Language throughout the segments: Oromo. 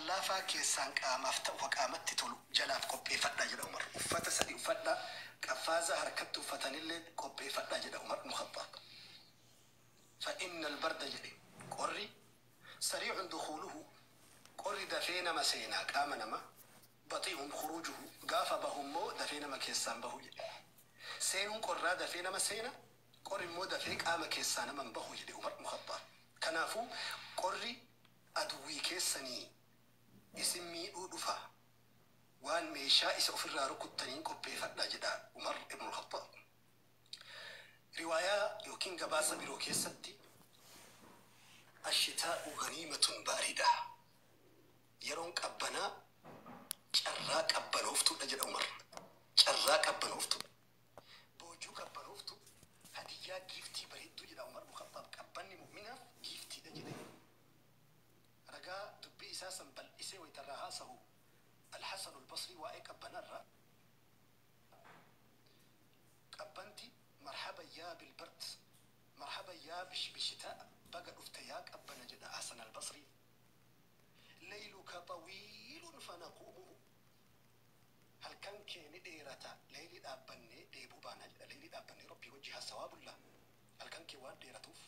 Lallaafaa keessaan qaamaaf ta'u ka qaamatti tolu jalaaf qopheeffadhaa jedha Umar. Uffata sadi uffadhaa, qaffaaza harkatti uffatanillee qopheeffadhaa jedha Umar ibnu Khaxxaab. Fa innal barda jedhe qorri sariicun dukhuuluhu qorri dafee nama seenaa qaama nama baxii'un khuruujuhu gaafa bahu immoo dafee nama keessaan bahu jedhe. Seenuun qorraa dafee nama seena, qorri immoo dafee qaama keessaa nama hin bahu jedhe Umar ibnu Khaxxaab. Kanaafuu qorri aduwwii keessanii isin miidhuu dhufa waan meeshaa isa ofirraa rukuttaniin qopheeffadhaa jedha Umar ibnu Khaxxaab. Riwaayaa yookiin gabaasa biroo keessatti ashitaa'u ganiimatun baarida yeroon qabbanaa carraa qabbanooftuudha jedha Umar. Carraa qabbanooftuudha. Boojuu qabbanooftu hadiyyaa giiftii bareedduu jedha Umar ibnu Khaxxaab. Qabbanni mu'minaaf giiftiidha jedhe. Ragaa dubbii isaa san bal'isee waytarraa haasahu Alhasan Albasrii waa'ee qabbanarra qabbanti marhaba yaa bilbard marhaba yaa bishitaa baga dhufte yaa qabbana jedha Hasan Albasrii. Layluka xawiilun fanaquumuhu halkan kee ni dheerata leeylii dhaabbannee dheebuu baanaa jedha. Leeylii dhaabbannee Rabbii wajji haasawaa bulla. Halkan kee waan dheeratuuf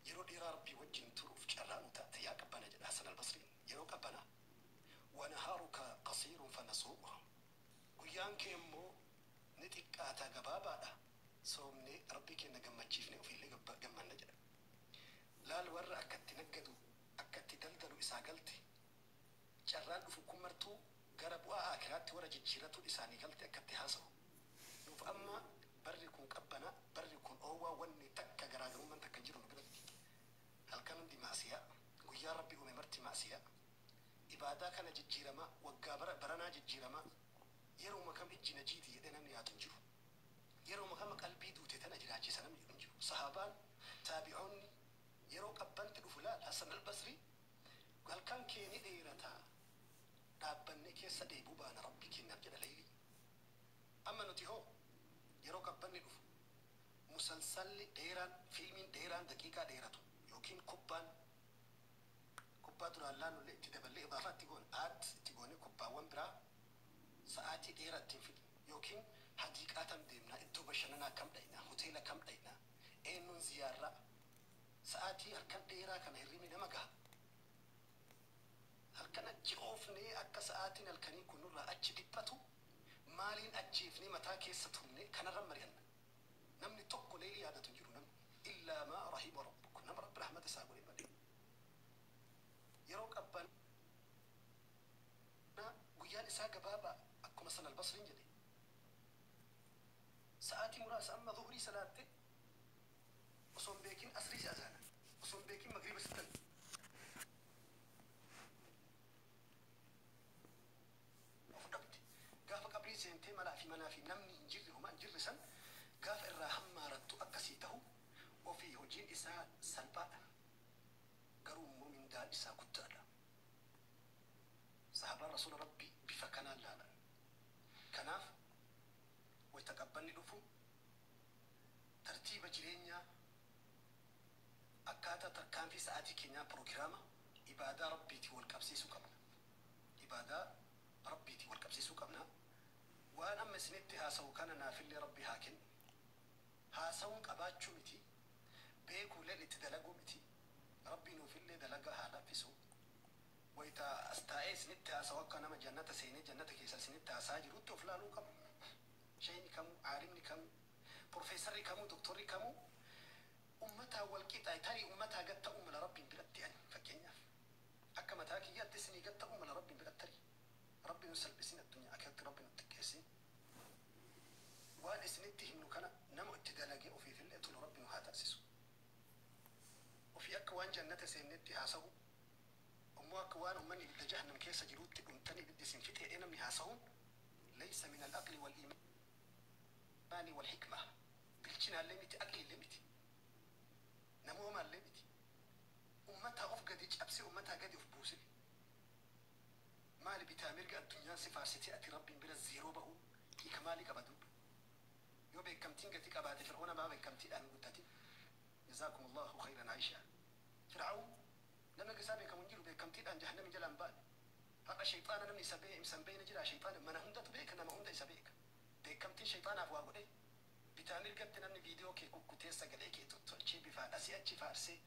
yeroo dheeraa Rabbii wajjin turuuf carraa nu taate yaa qabbana jedha Hasan Albasriin yeroo qabbanaa. Wanahaaruka qasiirun fanasuumu guyyaan kee immoo ni xiqqaata gabaabaadha soomnee Rabbii keenya gammachiifnee ofiillee gammanna jedha. Laal warra akkatti naggadu akkatti daldalu isaa galte carraan dhufu kun martuu gara bu'aa akiraatti warra jijjiirratuun isaanii galte akkatti haasawu. Nuuf amma barri kun qabbana barri kun oowwaa wanni takka garaagarummaan takka hin jiru nu biratti. Halkan hundi maasiyaa guyyaa Rabbi uume marti maasiyaa ibaadaa kana jijjiirama waggaa bara baranaa jijjiirama yeruma kam ijji na jiiti jedhee namni yaadu hin jiru. Yeruma kam qalbii duute tana jiraachisa namni jedhu hin jiru. Sahaabaan taabi'oonni yeroo qabbanti dhufu laal Hasan Albasrii halkan kee ni dheerata dhaabbannee keessa dheebuu baana Rabbii keenyaaf jedha leeylii. Amma nuti hoo yeroo qabbanni dhufu musalsalli dheeraan fiilmiin dheeraan daqiiqaa dheeratu yookiin kubbaan kubbaa duraan laannullee itti daballee idaafaa itti goone aad itti goone kubbaawwan biraa sa'aatii dheeraa ittiin fidnu yookiin hadiiqaa tam deemnaa iddoo bashannanaa kam dhaynaa hoteela kam dhaynaa eenyuun ziyaarraa sa'aatii halkan dheeraa kana hirribni nama gaha. Halkan achi oofnee akka sa'aatiin halkanii kun nurraa achi dhiphatu maaliin ajjeefnee mataa keessa tumne kanarra mari'anna. Namni tokko leelii yaadatu hin jiru namni illaa maa rahima rabbuk nama Rabbi rahmata isaa godhe malee. Yeroo qabbanaa guyyaan isaa gabaabaa akkuma Hasan Albasriin jedhe. Sa'aatii muraasa amma zuhrii salaatte osoo hin beekin asrii si azaana osoo hin beekin magriiba sittan of dhabde gaafa qabrii seentee malaa fi manaa fi namni hin jirre homaa hin jirre san gaafa irraa hammaarattu akkasii tahu ofii hojiin isaa salphaadha garuu immoo mindaan isaa guddaadha. Sahaabaan rasuula Rabbii bifa kanaan laalan. Kanaaf wayta qabbanni dhufu tartiiba jireenyaa akkaataa tarkaanfii sa'aatii keenyaa piroogiraama ibaadaa Rabbiitiin wal qabsiisuu qabna. Ibaadaa Rabbiitiin wal qabsiisuu qabna. Waan amma isinitti haasawu kana naafillee Rabbi haa kennu. Haasawuun qabaachuu miti, beekuulleen itti dalaguu miti. Rabbi nuufillee dalagaa haa laaffisu. Wayta as taa'ee isinitti haasawu akka nama jannata seenee jannata keessa isinitti haasaa jirutti of laaluu qabu. Sheeyni kamuu, aalimni kamuu, profeesarri kamuu, doktorri kamuu ummataa wal qixa tarii ummataa gad ta'uu mala Rabbiin biratti ani fakkeenyaaf akka mataa kiyyaatti isinii gad ta'uu mala Rabbiin biratti tarii Rabbi nu salphisin addunyaa akhiratti Rabbi nu xiqqeessin. Waan isinitti himnu kana nama itti dalagee ofiifillee tolu Rabbi nu haa taasisu. Ofii akka waan jannata seennetti haasawu ammoo akka waan ummanni ibidda jahannam keessa jiruutti dhumtanii ibiddi isin fixee jedhee namni haasawuun laysa min al-aqli wal iimaani wal hikma bilchinaallee miti aqliillee miti namoomaallee miti ummataa of gadi cabsee ummataa gadi of buuse maali bitaa mirga addunyaan si faarsitee ati Rabbiin bira zeeroo ba'uu hiika maalii qaba duuba yoo beekamtiin gati qabaate Fir'oona maa beekamtiidhaan guddatin. Jazaakumullahu khayran Aisha. Fir'aun nama isaa beekamu hin jiru beekamtiidhaan jahannami jalaan baane. Har'a shayxaana namni isa bee ibsan beeyna jira. Shayxaana mana hundatu beeka, nama hunda isa beeka. Beekamtiin shayxaanaaf waa godhe. Bitaa mirgatti namni viidiyoo kee kukkutee, sagalee kee tottolchee, bifaan asii achi faarsee,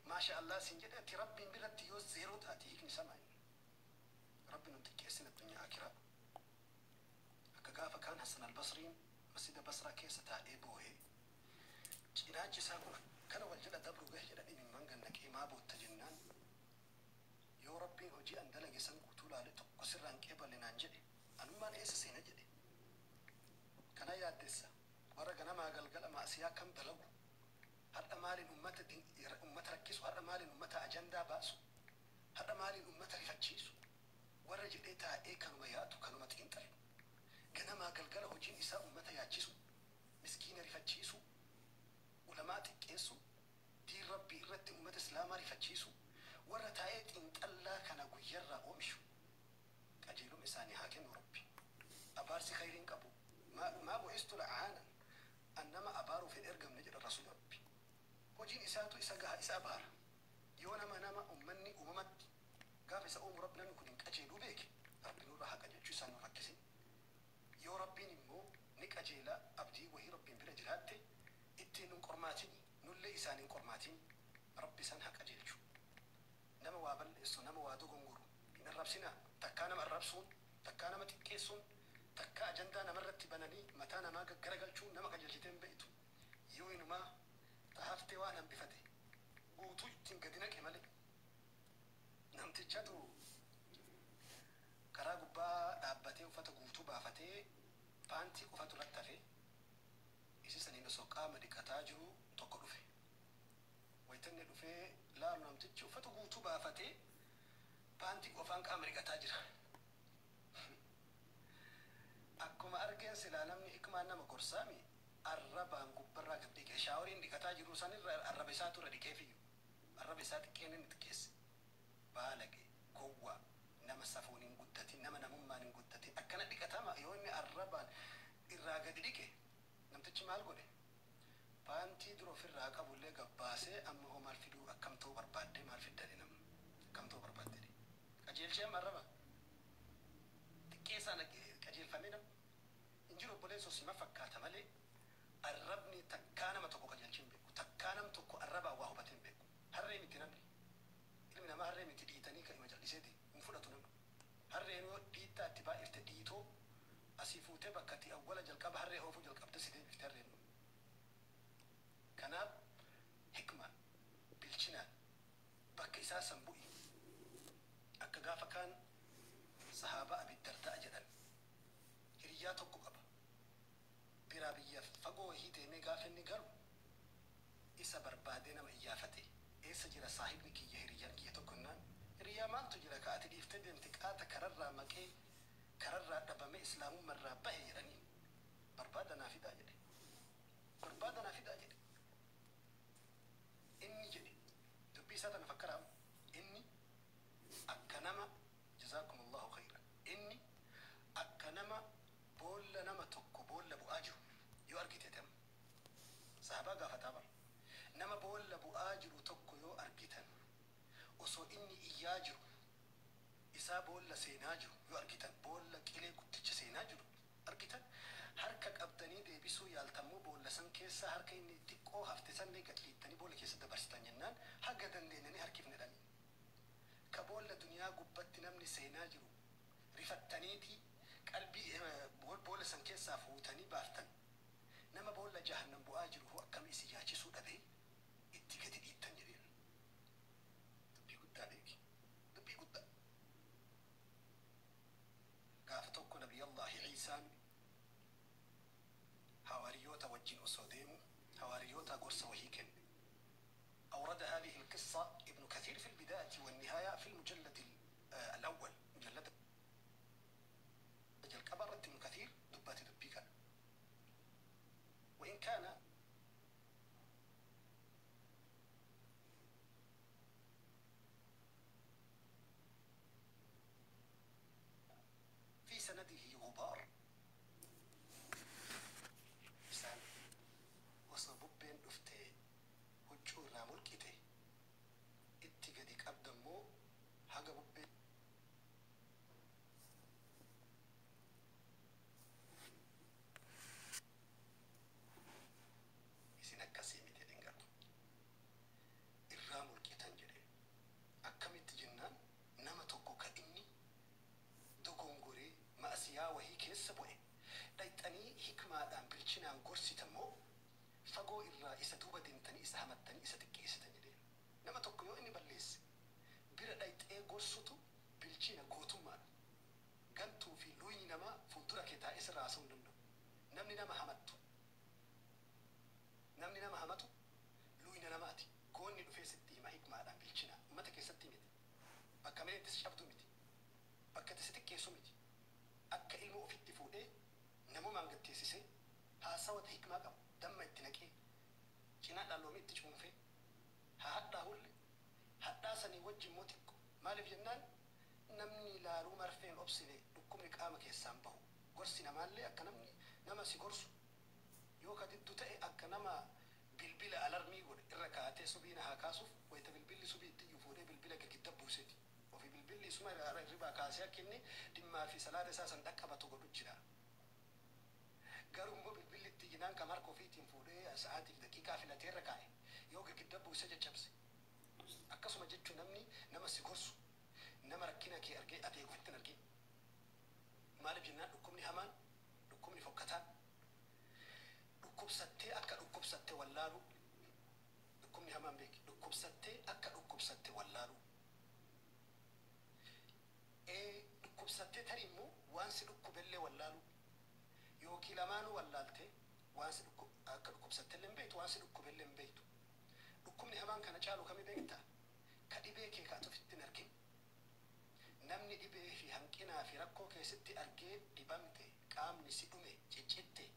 maasha Allah siin jedhe, ati Rabbiin biratti yoo zeeroo taate hiikni samaa inni. Rabbi nun xiqqeessin addunyaa akiraa. Akka gaafa kaan Hassan Albasriin masjida Basraa keessa taa'ee boohee, cinaachi isaa kun akkana wal jala dabru gahe jedhan. Imimmaan gannaqee, maa bootta jennaan, yoo Rabbiin hojii an dalage san guutuu laale tokko sirraan qeebale naan jedhe, anummaan eessa seena jedhe. Kana yaaddessa warra ganamaa galgala maasiyaa kam dalagu. Har'a maaliin ummata rakkisu, har'a maaliin ummata ajandaa baasu, har'a maaliin ummata rifachiisu warra jedhee taa'ee kanuma yaadu, kanuma xiinxalu. Ganamaa galgala hojiin isaa ummata yaachisu, miskiina rifachiisu, ulamaa xiqqeessu, diin Rabbii irratti ummata islaamaa rifachiisu warra taa'ee xiinxallaa kana guyyarraa oomishu, qajeeluma isaanii haa kennu Rabbi. Abaarsi khayriin qabu. ما بعثت لعانا, an nama abaaruuf hin ergamne jedha rasuul Rabbi. Hojiin isaatu isa gaha, isa abaara. Yoo nama ummanni uumamatti gaafa isa uumu Rabbi namni kun hin qajeeluu beeke, Rabbi nurra haa qajeelchuu, isaan nu rakkisin. Yoo Rabbiin immoo ni qajeela abdii wahii Rabbiin bira jiraatte, ittiin nun qormaatin, nullee isaan hin qormaatin. Rabbi isaan haa qajeelchu. Nama waa balleessu, nama waa dogongoru hin arrabsinaa. Takkaa nama arrabsuun, takkaa nama xiqqeessuun, takkaa ajandaa namarratti bananii mataa namaa gaggaragalchuun nama qajeelchitee hin beektu. Yoo inumaa tahaftee waan hambifate guutuu ittiin gadi naqe malee. Namtichatu karaa gubbaa dhaabbatee, uffata guutuu baafatee, paantii qofatu irratti hafe. Isi saniin osoo qaama dhiqataa jiru tokko dhufe. Waytanni dhufee laalu, namtichi uffata guutuu baafatee paantii qofaan qaama dhiqataa jira. Akkuma argeen silaa namni hikmaan nama gorsaami, arrabaan gubbarraa gad dhiqe. Shaaworiin dhiqataa jiru sanirra arraba isaatu irra dhiqeefiyyu. Arraba isaa xiqqeen inni xiqqeesse. Baalage, gowwaa, nama safuun hin guddatin, nama namummaan hin guddatin akkana dhiqatama. Yoo inni arrabaan irraa gadi dhiqe, namtichi maal godhe? Paantii dura ofirraa qabullee gabbaasee, amma hoo maal fiduu, akkam ta'uu barbaaddee, maal fiddani, nama akkam ta'uu barbaaddee qajeelchee? Amma arraba xiqqeessaan qajeelfamee nama hin jiru. Obboleessoo, sima fakkaata malee arrabni takkaa nama tokko qajeelchee hin beeku. Takkaa nam tokko arrabaan waa hubatee hin beeku. Harree miti namni, ilmi namaa harree miti. Dhiitanii kan ima jal'iseeti hin fudhatu namni. Harreen yoo dhiittaa itti baay'ifte, dhiitoo asii fuutee bakka itti awwala jalqaba harree oofuu jalqabde si deebifte harreen. Kanaaf hikmaan, bilchinaan bakka isaa san bu'i. Akka gaafa kaan sahaaba Abiddardaa jedhan hiriyyaa tokko qaba. Biraa biyya fagoo wahii deemee gaafa inni galu isa barbaadee nama iyyaafate. Eessa jira saahibni kiyya, hiriyyaan kiyya tokko jennaan, hiriyyaa maaltu jira ka ati dhiiftee deemte, qaata kararraa maqee, kararraa dhabame, islaamummarraa bahe jedhanii, barbaada naa fidaa jedhe. Barbaada naa fidaa jedhe. Inni jedhe, dubbii isaa tana fakkaraam, inni akka nama, جزاكم الله خيرا, inni akka nama boolla, nama tokko boolla bu'aa jiru yoo argite tam, sahabaa gaafataa bar, nama boolla bu'aa jiru tokko yoo argitan, osoo inni iyyaa jiru isaa boolla seenaa jiru yoo argitan, boolla qilee guddicha seenaa jiru argitan, harka qabdanii deebisuu yaaltammoo boolla san keessa harka inni xiqqoo hafte sanlee gad dhiittanii boolla keessa dabarsitan jennaan, haga dandeenyanii harkifne dhanii. Ka boolla duniyaa gubbatti namni seenaa jiru rifattaniiti qalbii boolla san keessaa fuutanii baaftan, nama boolla jahannam bu'aa jiru hoo akkam isi yaachisuu dhabee itti gadi dhiittan jedheen. Dubbii guddaa beeki, dubbii guddaa. Gaafa tokko Nabiyallaahi Ciisaan hawaariyoota wajjin osoo deemu hawaariyoota gorsa wahii kenne. أورد هذه القصة ابن كثير في البداية والنهاية في المجلد الأول، مجلد الكبر. ابن كثير دبات دبيكا وإن كان في سنده غبار. Isaan osoo bubbeen dhuftee huccuu irraa mulqite itti gadi qabdammoo haga bubbeen Fagoo irraa isa duuba deemtanii isa hamattanii isa xiqqeessitan jedheen. Nama tokko yoo inni balleesse bira dhayxee gorsutu bilchina, gootummaadha. Gantuu fi luyni namaa fuuldura kee taa'ee sirraa haasa'uu hin danda'u. Namni nama hamattu, namni nama hamatu luyna namaati. Goonni dhufee sitti hima hikmaadhaan, bilchina. Uummata keessatti miti. Bakka malee itti si cabdu miti. Bakka itti si xiqqeessu miti. Akka ilma ofitti fuudhee namumaan gatteessisee haasawata hikmaa qabu damma itti naqee cinaa loomii itti cuunfee haa hadhaa'ulle, hadhaa sanii wajjin immoo xiqqo. Maaliif jennaan, namni laaluu marfeen obsine dhukkubni qaama keessaan bahu. Gorsi namaallee akka namni nama si gorsu yoo ka diddu ta'e, akka nama bilbila alarmii godhe irra kaa'atee subiina haa kaasuuf, wayita bilbilli subii itti iyyuu fuudhee bilbila girgidda buuseeti. Ofii bilbilli isuma hirribaa kaasee akka inni dhimmaa fi salaata isaa san dhaqqabatu godhu jira. Garuu immoo bilbilli itti iyyinaan kam harka ofiitiin fuudhee sa'aatiif daqiiqaa filatee irra kaa'e yoo girgidda buusee caccabse. Akkasuma jechuun namni nama si gorsu, nama rakkina kee argee ati ofitti hin argin. Maaliif jennaan, dhukkubni hamaan, dhukkubni fokkataan, dhukkubsattee akka dhukkubsatte wallaalu. Dhukkubni hamaan beeki, dhukkubsattee akka dhukkubsatte wallaalu. Dhukkubsattee tarii immoo waan si dhukkubellee wallaalu, yookiin lamaanuu wallaaltee waan si akka dhukkubsattellee hin beektu, waan si dhukkubellee hin beektu. Dhukkubni hamaan kana caalu kami beektaa? Ka dhibee kee ka ati ofitti hin argin. Namni dhibee fi hanqinaa fi rakkoo keessatti argee dhibamte, qaamni si dhume, ciccitte,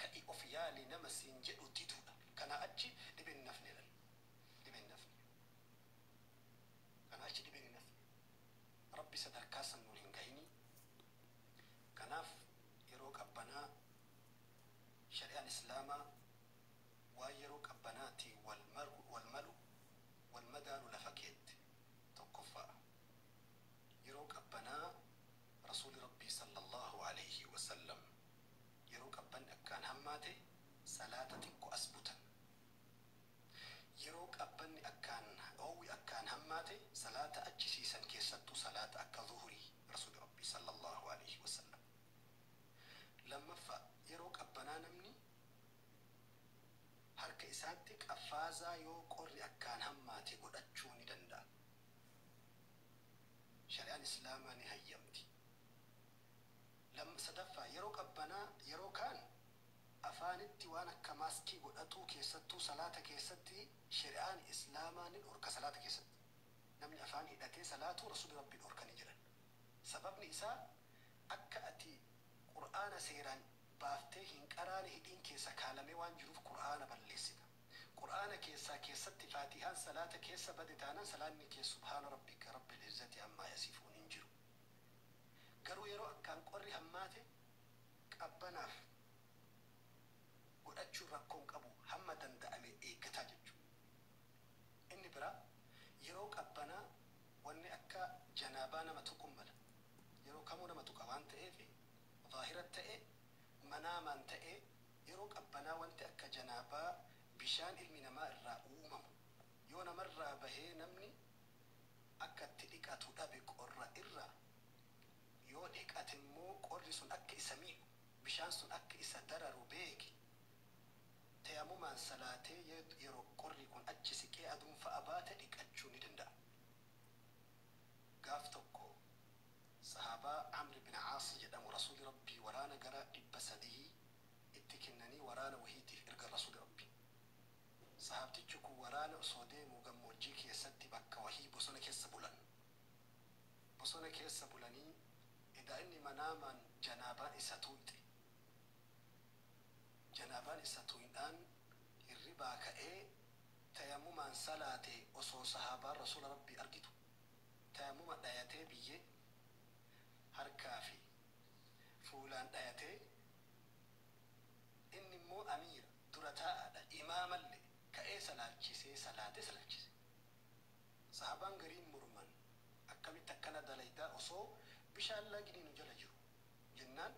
ka'i of yaali nama siin jedhu diduudha. Kana achi dhibeen hin hafne lan. Dhibeen hin hafne. Kana achi dhibeen hin hafne. Rabbi sadarkaa san nuun hin gahinii. Kanaaf yeroo qabbanaa shari'aan Islaamaa waan yeroo qabbanaati wal maru, wal malu, wal madaalu lafa keette. Tokkoffaa, yeroo qabbanaa Rasuuli Rabbii sallallahu alayhi wasallam yeroo qabbanni akkaan hammaate salaata xiqqo as butan. Yeroo qabbanni akkaan oowwi akkaan hammaate salaata achisiisan, keessattuu salaata akka zuhurii Rasuuli Rabbii sallallahu alayhi wasallam. Lammaffaa, yeroo qabbanaa namni harka isaatti qaffaazaa yoo qorri akkaan hammaate godhachuu ni danda'a. Shari'aan Islaamaa ni hayyamti. Sadaffaa, yeroo qabbanaa yeroo kaan afaanitti waan akka maaskii godhatuu, keessattuu salaata keessatti, shari'aan Islaamaa ni dhorka. Salaata keessatti namni afaan hidhatee salaatuu Rasuuli Rabbii dhorkanii jiran. Sababni isaa akka ati Qur'aana seeraan baaftee hin qaraane hidhiin keessa kaalamee waan jiruuf Qur'aana balleessita. Qur'aana keessaa keessatti Faatihaan salaata keessa bade taanaan salaanni kee subhaana rabbika rabbil izzati ammaa yasifuun hin jiru. Garuu yeroo akkaan qorri hammaate qabbanaaf godhachuun rakkoon qabu, hamma danda'ame eeggataa jechuudha. Inni biraa, yeroo qabbanaa wanni akka janaabaa nama tuqun mala. Yeroo kamuu nama tuqa waan ta'eef, zaahira ta'e manaamaan ta'e, yeroo qabbanaa wanti akka janaabaa bishaan ilmi namaa irraa uumamu yoo namarraa bahee namni akka itti dhiqatu dhabe, qorra irraa yoo dhiqate immoo qorri sun akka isa miidhu, bishaan sun akka isa dararu beeki, tayamumaan salaatee yeroo qorri kun achi siqee aduun fa'a baate dhiqachuu ni danda'a. Gaaf tokko sahaabaa Amr bin Caas jedhamu Rasuuli Rabbii waraana gara 300 itti kennanii waraana wahiitiif erga Rasuuli Rabbii. Sahaabtichi kun waraana osoo deemu gammoojjii keessatti bakka wahii bosona keessa bulan. Bosona keessa bulanii edaa inni manaamaan janaabaan isa tuuxe. Janaabaan isa tuuxaan hirribaa ka'ee tayamumaan salaate osoo sahaabaan Rasuula Rabbii argitu. Tayamuma dhayatee biyyee harkaa fi fuulaan dhayatee, inni immoo amiira dura taa'aadha, imaamallee, ka'ee salaachisee salaatee salaachise. Sahaabaan gariin morman, akkamitti akkana dalaydaa osoo bishaan lagni nu jala jiru jennaan,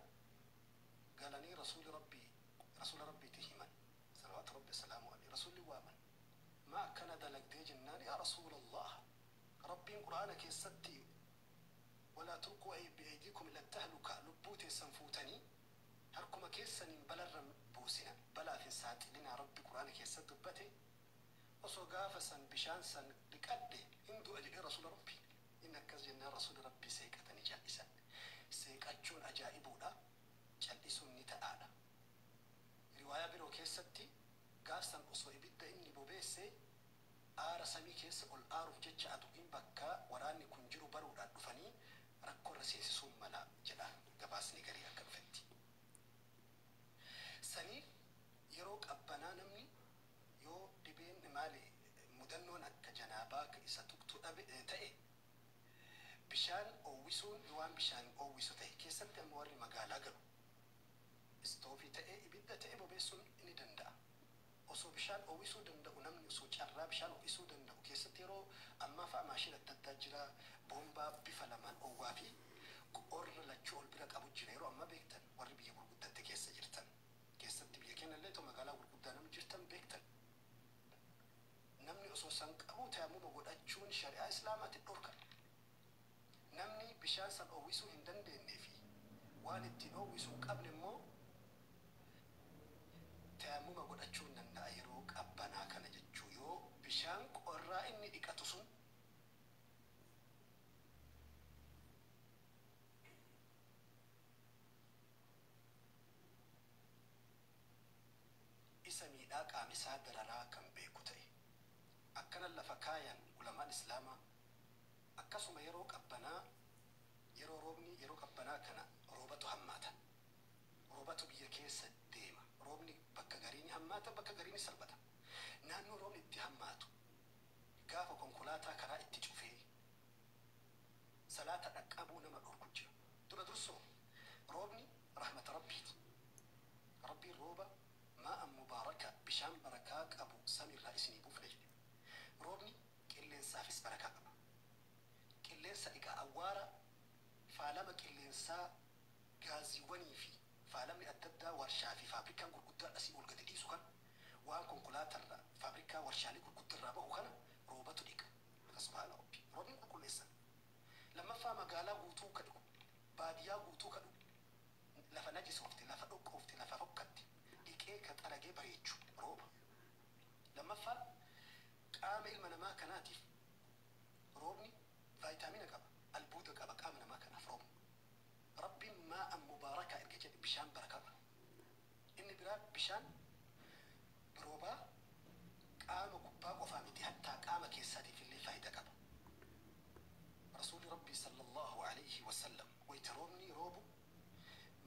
galanii Rasuuli Rabbii Rasuula Rabbiitti himan salawaatu Rabbi salaamu alayhi. Rasuulli waaman, maa akkana dalagdee jennaan, yaa Rasuulallah, Rabbiin Qur'aana keessatti walaa tulquu bi'aydiikum ila tahluka, lubbuu teessan fuutanii harkuma keessaniin balarra buusina, balaaf hin saaxil saaxilinaa Rabbi Quraana keessatti dubbate. Osoo gaafa san bishaan san dhiqadhe hin du'a jedhee Rasuula Rabbi. Inni akkas jennaan Rasuula Rabbi seeqatanii cal'isan. Seeqachuun ajaa'ibuudha, cal'isuun ni ta'aadha. Riwaayaa biroo keessatti gaafsan osoo ibidda inni bobeesse aara samii keessa ol aaruuf jecha aduwwiin bakka waraanni kun jiru baruudhaan dhufanii rakkoo irra seensisuun mala jedha gabaasni garii akka dhufetti. Saniif yeroo qabbanaa namni yoo dhibeen maali mudannoon akka janaabaa akka isa tuqxu dhabe ta'e bishaan oowwisuun waan bishaan oowwisu ta'e keessatti amma warri magaalaa galu istoofii ta'e ibidda ta'e bobeessuun ni danda'a. Osoo bishaan oowwisuu danda'u namni osoo carraa bishaan oowwisuu danda'u keessatti yeroo ammaa fa'a maashina adda addaa jira, boombaa bifa lamaan oowwaa fi qorra lachuu ol bira qabu jira. Yeroo ammaa beektan warri biyya gurguddatte keessa jirtan, keessatti biyya keenya illee magaalaa gurguddaa namni jirtan beektan, namni osoo san qabu tayammuma godhachuun shari'aa islaamaatti dhorka. Namni bishaan san oowwisuu hin dandeenyee fi waan ittiin oowwisuu hin qabne immoo tayammuma godhachuu hin danda'a yeroo qabbanaa kana jechuu, yoo bishaan qorraa inni dhiqatu sun isa miidhaa qaama isaa dararaa kan beeku ta'e. Akkana lafa kaayan ulamaan islaamaa. Akkasuma yeroo qabbanaa, yeroo roobni, yeroo qabbanaa kana roobatu hammaata, roobatu biyya keessa deema. Roobni bakka garii ni hammaata, bakka garii ni salphata. Naannoo roobni itti hammaatu gaafa konkolaataa karaa itti cufee salaata dhaqqabuu nama dhorku jira. Dura dursoo roobni rahmata Rabbiiti. Rabbiin rooba maa'an mubaaraka, bishaan barakaa qabu samiirraa isinii buufne jedhe. Roobni qilleensaafis barakaa qaba. Qilleensa dhiqa, awwaara faalama qilleensaa, gaaziiwwanii fi faalamni adda addaa warshaa fi faabrikaan gurguddaa asii ol gadi dhiisu kan waan konkolaatarraa faabrikaa warshaalee gurguddaarraa bahu kana roobatu dhiqa. Subhaana Rabbi, roobni qulqulleessa. Lammaffaa magaalaa guutuu ka dhiqu, baadiyyaa guutuu ka dhiqu, lafa najisoofte, lafa dhoqqoofte, lafa fokkatte dhiqee ka xaragee bareechu rooba. Lammaffaa qaama ilma namaa kanaatiif roobni vaayitaamina qaba, albuuda qaba qaama namaa kanaaf roobni. Rabbiin maa'an mubaarakaa erga jedhe bishaan barakaa qaba. Inni biraa bishaan roobaa qaama gubbaa qofaa miti, hattaa qaama keessaatiif illee faayidaa qaba. Rasuulli Rabbii sallallahu alayhi wasallam wayita roobni roobu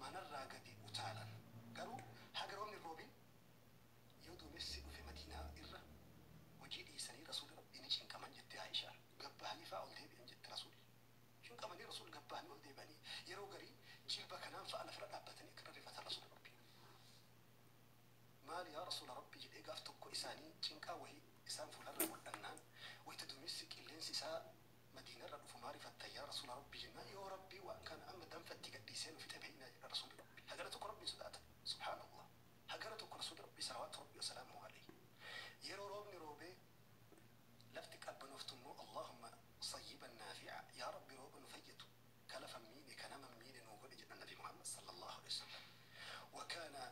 manarraa gadi utaalan. Garuu haga roobni hin roobin yoo duumessi dhufe Madiinaa irra hojii dhiisanii Rasuulli Rabbii ni cinqaman jette Aishaan. Gabbahanii fa'aa ol deebi'an jette Rasuulli. Cinqamanii Rasuulli gabbahanii ol deebi'anii yeroo garii jilba kanaan fa'a lafarra dhaabbatanii akka rarrifatan Rasuulli Rabbii. Maali yaa Rasuula Rabbii jedhee gaaf tokko isaanii cinqaa wahii isaan fuularraa mul'annaan, wayita duumessi qilleensi isaa Madiinarra dhufu maarifattan yaa Rasuula Rabbii jennaan, yoo Rabbii waan kana amma danfatti gadhiisee nu fixe beeknaa jedha Rasuulli Rabbii. Hagara tokko Rabbiin sodaata. Subhaanallah. Hagara tokko Rasuulli Rabbii salawaatu Rabbii wasalaamuhu alayhi. Yeroo roobni roobee lafti qabbanooftu immoo Allahumma sayyiban naafi'a, yaa Rabbi rooba nu fayyadu ka lafa hin miine ka nama hin miine nuu godhe jedha Nabi Muhammad sallallahu alaihi wasallam. Wa kaana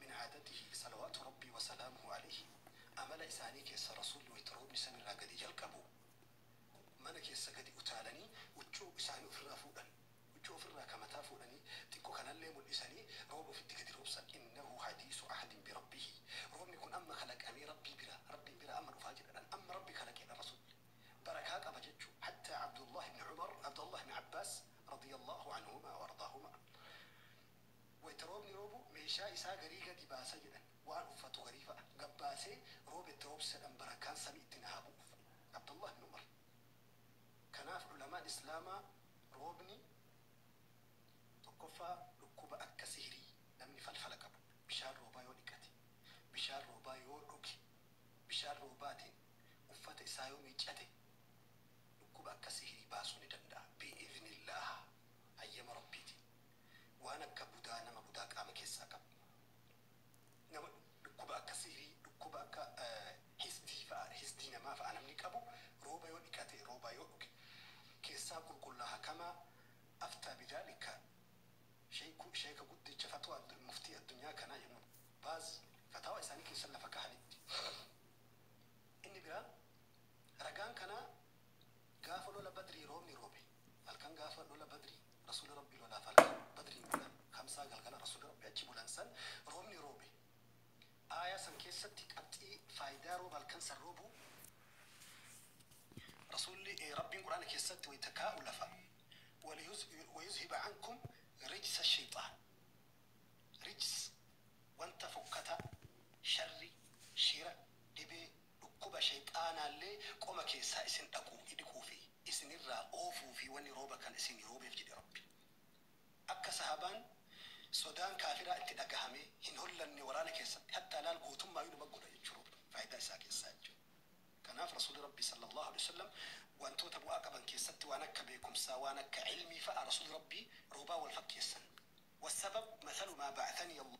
min caadatihi salawaatu Rabbii wasalaamuhu alayhi, amala isaanii keessa Rasuulli wayita roobni samirraa gadi jalqabu mana keessa gadi utaalanii huccuu isaanii ofirraa fuudhan, huccuu ofirraa kamataa fuudhanii xiqqoo kanallee mul'isanii rooba ofitti gadi roobsan. Innahu hadiisu ahdin birabbihi, roobni kun amma kalaqamee Rabbii bira, Rabbiin bira amma dhufaa jedhan, amma Rabbi kalaqeedha. Rasuulli barakaa qaba jechuu. Hattaa Abdullah ibn Umar, Abdullah ibn Abbaas radiyallahu anhuma wa ardaahuma, wayita roobni roobu meeshaa isaa garii gadi baasa jedhan, waan uffatu garii fa'a gabbaasee rooba itti roobsedhan, barakaan samii itti haa bu'uuf Abdullah ibn Umar. Kanaaf ulamaan islaamaa roobni tokkoffaa dhukkuba akka sihirii namni falfala qabu bishaan roobaa yoo dhiqate, bishaan roobaa yoo dhuge, bishaan roobaatiin uffata isaa yoo miiccate dhukkuba akka sihirii baasuu ni danda'a bi'iznillah, hayyama Rabbiitiin. Waan akka budaa, nama budaa qaama keessaa qabu, nama dhukkuba akka sihirii, dhukkuba akka hisdii fa'a, hisdii namaa fa'a namni qabu rooba yoo dhiqate, rooba yoo dhuge keessaa qulqullaaha. Kama aftaa bidaalika sheeka guddicha fatwa muftii addunyaa kanaa Ibnu Baaz fatawaa isaanii keessatti. Achi bulan san roobni roobe. Aayaa san keessatti qabxii faayidaa rooba halkan san roobu rasuulli rabbiin quraana keessatti wayita kaa'u lafa ويذهب عنكم رجس الشيطان. رجس wanta fokkata, sharri, shira, dhibee, dhukkuba shayxaanaallee qoma keessaa isin dhaquu dhiquu fi isinirraa oofuu fi wanni rooba kan isin roobeef jedhe rabbi. Akka sahabaan sodaan kaafiraa itti dhagahame hin hollanne waraana keessatti hattaa laal gootummaa yoo nama godha jechuudha faayidaa isaa keessaa jechuudha. Kanaaf rasuulli rabbi sallallahu alaihi wasallam wantoota bu'aa qaban keessatti waan akka beekumsaa, waan akka ilmii fa'a rasuulli rabbii roobaa wal fakkeessan. والسبب مثل ما بعثني الله.